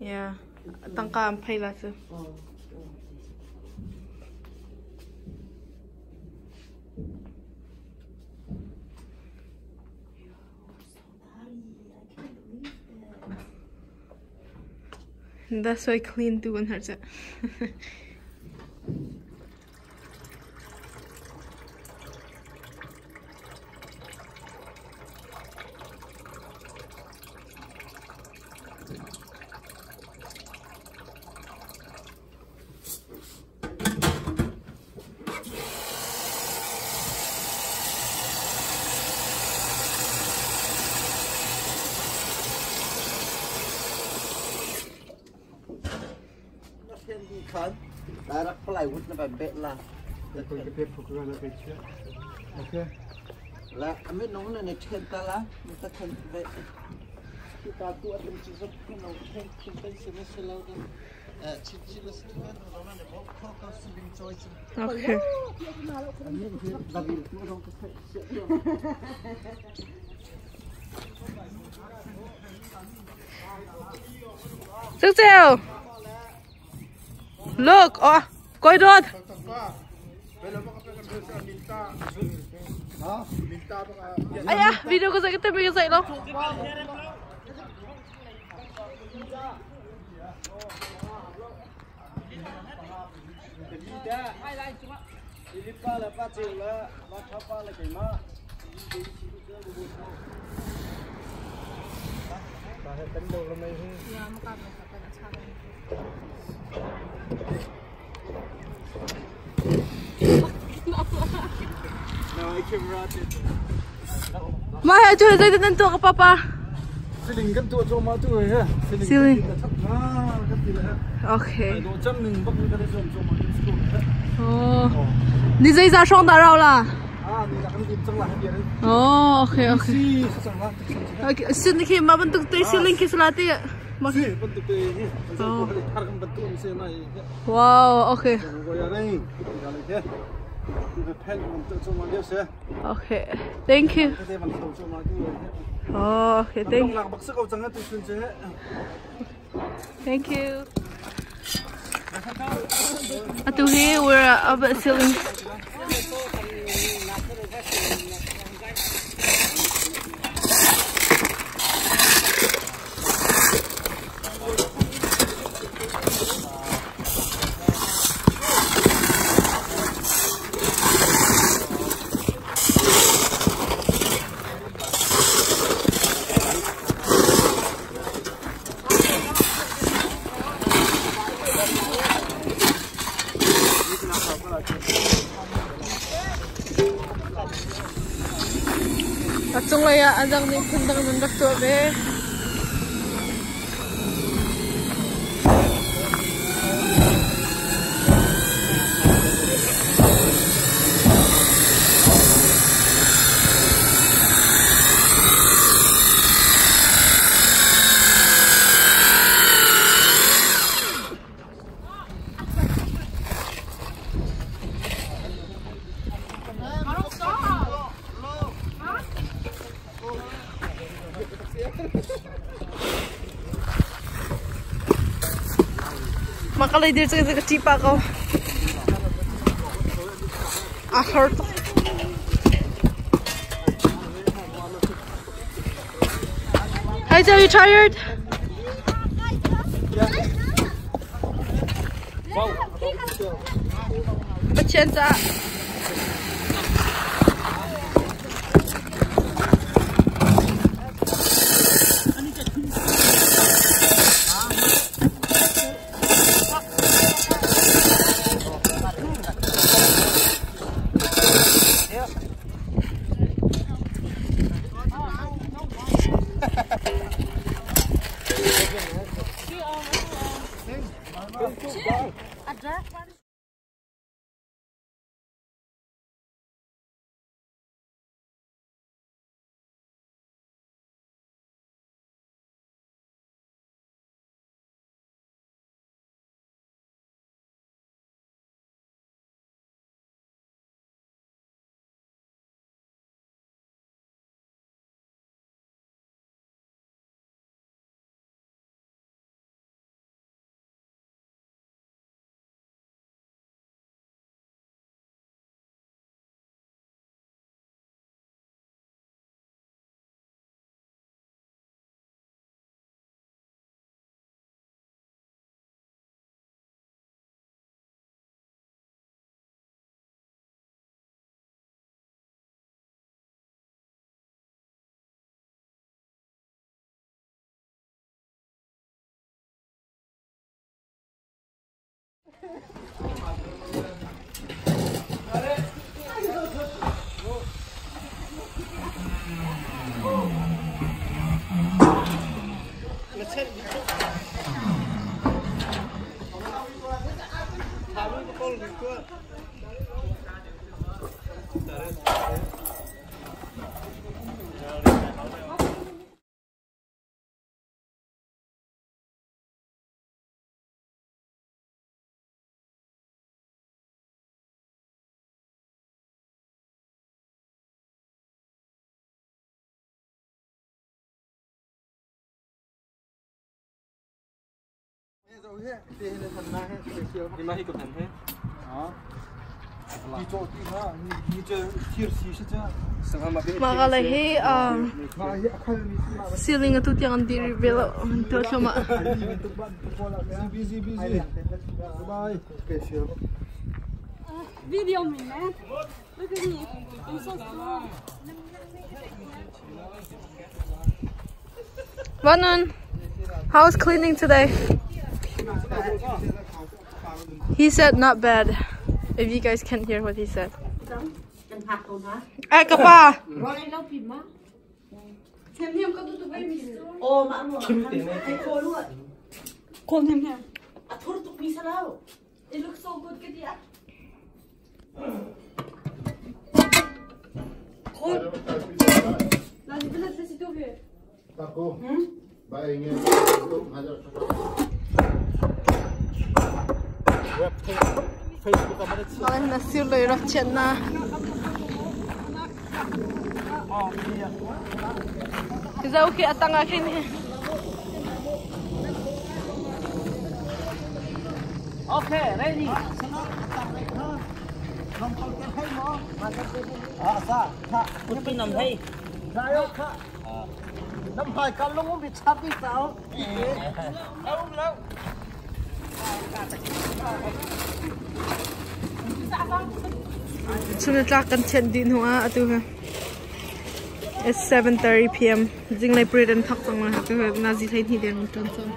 Yeah, tangka an phei la cu. That's why clean tu an har cu. Plywood na ba bet la. Okay. La ami nong na ne then ta la ta then be. Ki ta tu atum chi zop ku no then khum pen se me se lo da. Chi chi la se na no na ne bo kho ka siling choi chi. Okay. Ami la bil tu dong ka se. Sức chèo. Look, oh, coi đốt. Ai da, video có dạy cái tên mình có dạy đâu. Mà hãy chơi dây tên tuộc papa. Siling kan tu cho ma tu he. Siling. Kan ti la. Okay. Do chang ning bak kan som cho ma tu he. Oh. Ni dây ra xong đã rau là. Ah ni la kan dim chang la he. Oh, okay, okay. Si chang la. Okay, xin khi mà vẫn tục tê siling khi salati. Si ban tu te he. Ko thar kan ban tu se na he. Wow, okay. Ko ya nei. Ya le he. Tu pen man tu cho ma le se. Okay. Thank you. Te ban tu cho ma tu he. Oh, okay, thank you. Bak se ko chang tu sun che. Thank you. Atu here we're up at ceiling. Atong laya adang ni kundang nandak to be. Makalay dir sa kachipa ko. Ah, hurt. Hi, are you tired? Pacienza. Mah ka le hi ceiling atu tiang an dir rih ve lo an tuah thluahmah. Video me, man. Look at me. I'm so strong. Vanan, how's cleaning today? He said not bad. If you guys can't hear what he said. Ay, kapa! It looks so good, Katia. Malan na sir lei rak chiat na. Zau khi atang ah khin. Okay, ready. Chun tlak kan thianh dih hnu ah atu hi it's 7:30 p.m. Zinglei parade an thawk cang lai. Atu hi nazi 12 deng an ṭuan cang.